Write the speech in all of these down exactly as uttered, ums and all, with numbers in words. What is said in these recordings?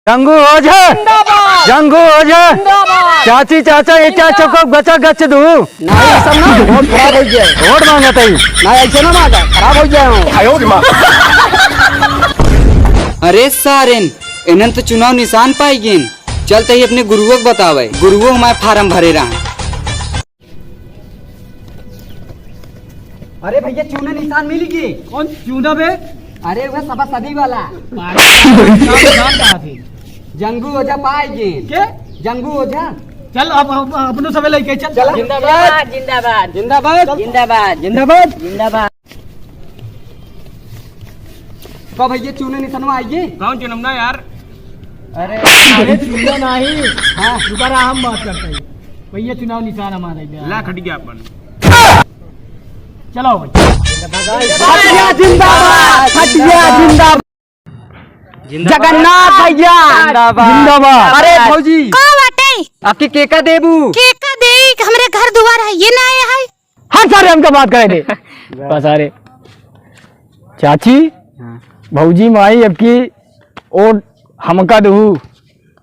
जंगू ओझा। जिंदाबाद। जंगू ओझा। जिंदाबाद। चाची, चाचा, ये चार चक्को गचा गच दू। नहीं, ऐसा ना, वोट खराब हो जाए। वोट मांगत है। नहीं, ऐसे ना मांगा, खराब हो जाए। अरे सारेन, इन्हन तो चुनाव निशान पाई गेन। चलते ही अपने गुरुओ के बतावे, गुरुओ हमारे फार्म भरे रहा। अरे भैया, चूना निशान मिल गए। कौन चूना बे? अरे, वह सभासदी वाला। पागल, नाम, नाम कहाँ से? जंगू ओझा पाए गए। के? जंगू ओझा। चल, अब, अब अपनो सबे लेके चल। चल। जिंदाबाद, जिंदाबाद। जिंदाबाद। जिंदाबाद। जिंदाबाद। जिंदाबाद। का भैया, चूना निशानवा आइए। कौन चुनम ना यार? अरे, अरे, चूना नहीं। हाँ। रुका रहा, हम बात करते हैं। भैया, चुनाव निशान हमारा इधर। ला, खट गया अपन। चलो भाई। हटिया जिंदाबाद, हटिया जिंदाबाद। जिंदाबाद। जगन्नाथ भैया। जिंदाबाद। जिंदाबाद। अरे भौजी, का बाटे? आपके केका देबू? केका देई, हमरे घर दुआर है, ये ना आया है। हट सारे, हमका बात करे दे। बस सारे। चाची, हाँ। भौजी माई अबकी ओट हमका दहू,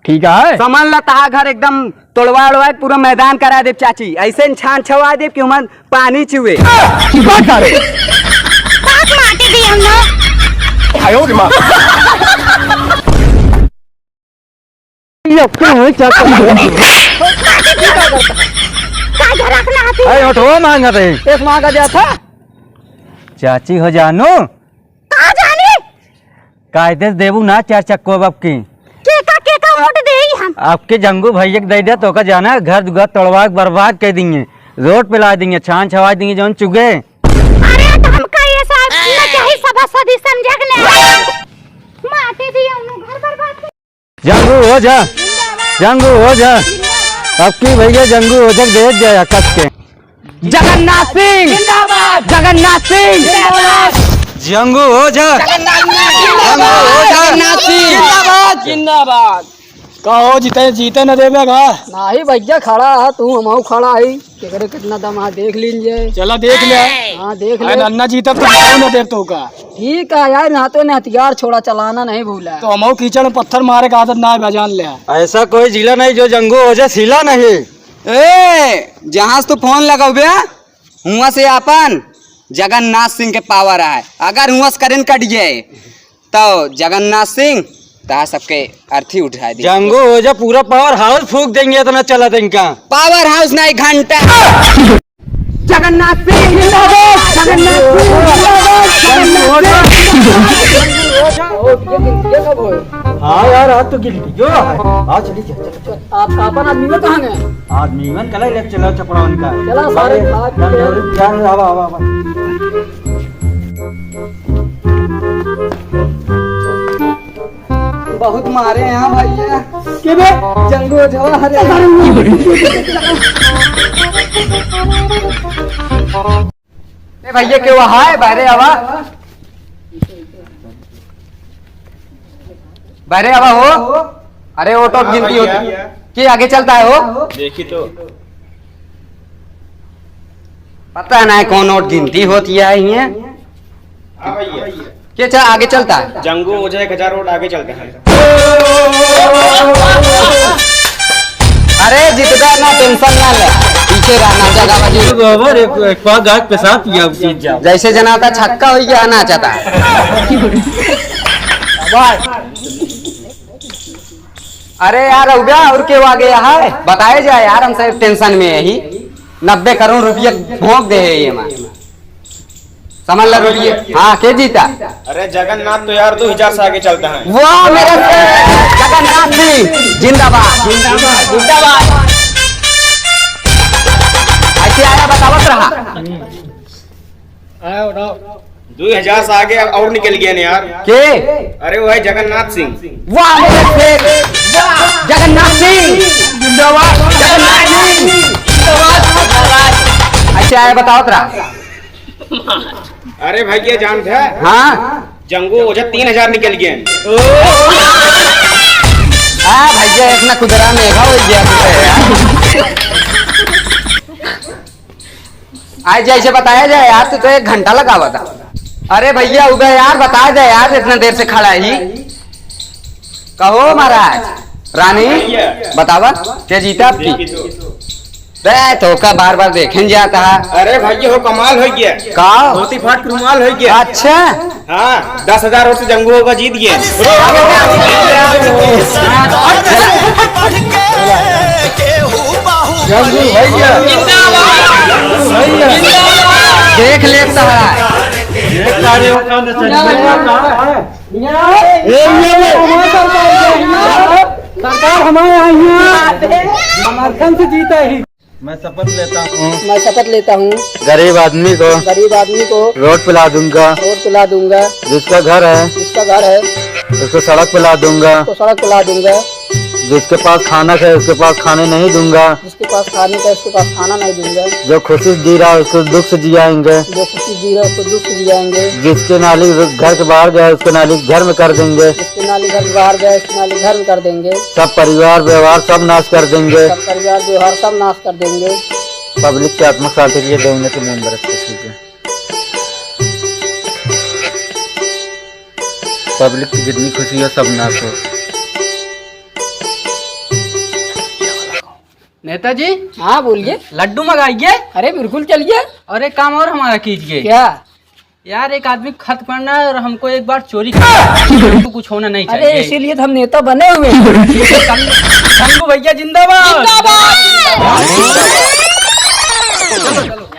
ठीक है? समझ ला, तहा घर एकदम तोड़वा ओड़वा के पूरा मैदान करा दे चाची, ऐसे छान छवा दे कि उमन पानी चुए। बात सारे। बात माटी दी हम लोग। आयो रे माँ। ये क्यों है? क्या कर रहे हो? का झरकना हती? अरे, ओटवा मांगत है। एक मांगा जात है। चाची हो जानू? का जानी? कायदे से देबू ना चार चक्को अब की। केका, केका वोट देई हम? आपके जंगू भैया के दे दे, तो का जाना, घर दुआर तोड़वा के बर्बाद कर देंगे, रोड पे ला देंगे, छान छवा देंगे, जौन चुगे। अरे, तो हमका ये सब न चाही, सभासदी समझे के नहीं। माटी दिया उन्हों घर बर्बाद कर। जंगू ओझा, जंगू ओझा, अब की भैया जंगू ओझा के दे जाए कस के। जगन्नाथ सिंह जिंदाबाद। जगन्नाथ सिंह जिंदाबाद। जंगू ओझा। जगन्नाथ सिंह जंगू ओझा। जगन्नाथ सिंह जिंदाबाद। जिंदाबाद। का हो जीते, जीते न देबे का? नाही भैया, खड़ा है तू, हमहू खड़ा है। केकरे कितना दम है, देख लीजिए। चला देख ले। हाँ, देख अरे ले। नन्ना जीतब तो हमहू न देब तो का। ठीक है यार, ना तो ने हथियार छोड़ा, चलाना नहीं भूला। तो हमहू कीचड़ में पत्थर मारे का आदत ना है, जान ले। ऐसा कोई जिला नहीं जो जंगू ओझा सिला नहीं। ए, जहाँ से तू फोन लगौबे, हुआं से आपन जगन्नाथ सिंह के पावर आए। अगर हुआं से करंट कट जाए, तो जगन्नाथ सिंह, तहा सबके अर्थी उठा दी। जंगू ओझा पूरा पावर हाउस फूंक देंगे, इतना चला इनका। पावर हाउस नहीं, घंटा। जगन्नाथ सिंह जिंदाबाद, जगन्नाथ सिंह जिंदाबाद, जगन्नाथ सिंह। हाँ यार, आज तो गिल्टी जो है। हाँ, चली जा, चल, चल। आप, आपन आदमी में कहाँ गए? आदमी में कला ले चला चपड़ा उनका। चला सारे, अरे, आज चल, चल, चल, आवा, आवा, आवा। बहुत मारे हैं भैया। के बे? जंगू ओझवा हरे। ए भैया, के वहाँ है? बाहरे आवा। बाहरे आवा हो। अरे, वोट हाँ गिनती होती भैया। कि आगे चलता है हो? देखी तो। पता नहीं कौन वोट गिनती होती है ये। हाँ भैया। के चा-, आगे चलता है? जंगू ओझा एक हजार वोट आगे चलता है। अरे जितबे ना, टेंशन ना ले, पीछे रहना, जगह बाजी। तो गोबर एक, एक पाक गाहक पेशाब किया, उसी जाओ। जैसे जनाता छक्का हो गया, ना चाहता। अरे यार, हो गया, और क्यों आ गया है? बताए जाए यार, हम सब टेंशन में यही नब्बे करोड़ रुपये भोंक दे है ये माँ। समझ ला रुपये। हाँ, के जीता? अरे जगन्नाथ तो यार दो हजार से आगे चलता है। वाह मेरे से जगन्नाथ जी, जिंदाबाद, जिंदाबाद, जिंदाबाद। ऐसे आया बतावत रहा। आया बताओ। दो हजार से आगे अब और निकल गए ना यार। के? अरे वो है जगन्नाथ सिंह। वाह मेरे से, वाह, जगन्नाथ सिंह। जिंदाबाद। जगन्नाथ सिंह। जिंदाबाद। ऐसे आया बतावत रहा। अरे भाई, ये जानत है? हाँ। जंगू ओझा तीन हजार निकल गए। हाँ भैया, एक ना कुदरा मेघा हो गया तू तो यार। आज जैसे बताया जाए यार, तू तो एक घंटा लगावा था। अरे भैया, उबे यार, बता दे यार, इतना देर से खड़ा ही। कहो महाराज, रानी, बतावा, के जीता आपकी? रे, तोका बार बार देखे न जाता है। अरे भैया हो, कमाल होइ गया। का? धोती फाट के रुमाल होइ गया। अच्छा। हाँ, दस हजार वोट से जंगू बाबा जीत गया। जंगू भैया। देख लेता है। ये कार्य होता न चंचल का है। ए, ये ले। सरकार हमारे यहाँ, यहाँ समर्थन से जीता ही। मैं शपथ लेता हूँ। मैं शपथ लेता हूँ। गरीब आदमी को। गरीब आदमी को। रोड पिला दूंगा। रोड पिला दूंगा। जिसका घर है। जिसका घर है। उसको सड़क पिला दूंगा। उसको सड़क पिला दूंगा। जिसके पास खाना है, उसके पास खाने नहीं दूंगा। जिसके पास खाने का, उसके पास खाना नहीं दूंगा। जो खुशी से जी रहा है, उसको दुख से जियाएंगे। जो खुशी जी रहा है, उसको दुख से जियाएंगे। जिसके नाली घर से बाहर गया, उसको नाली घर में कर देंगे। जिसके नाली घर से बाहर गया, उसको नाली घर में कर देंगे। सब परिवार व्यवहार सब नाश कर देंगे। सब परिवार व्यवहार सब नाश कर देंगे। पब्लिक के आत्मा शांति के लिए दो मिनट में मेंबर रख लीजिए। पब्लिक की जितनी खुशी हो, सब नाश हो। नेताजी। हाँ, बोलिए। लड्डू मंगाइए। अरे, बिल्कुल चलिए। और एक काम और हमारा कीजिए। क्या? यार, एक आदमी खत पढ़ना है और हमको एक बार चोरी करना है। हमको कुछ होना नहीं अरे, चाहिए। इसीलिए तो हम नेता बने हुए हैं। शंभू, शंभू भैया जिंदाबाद। जिंदाबाद।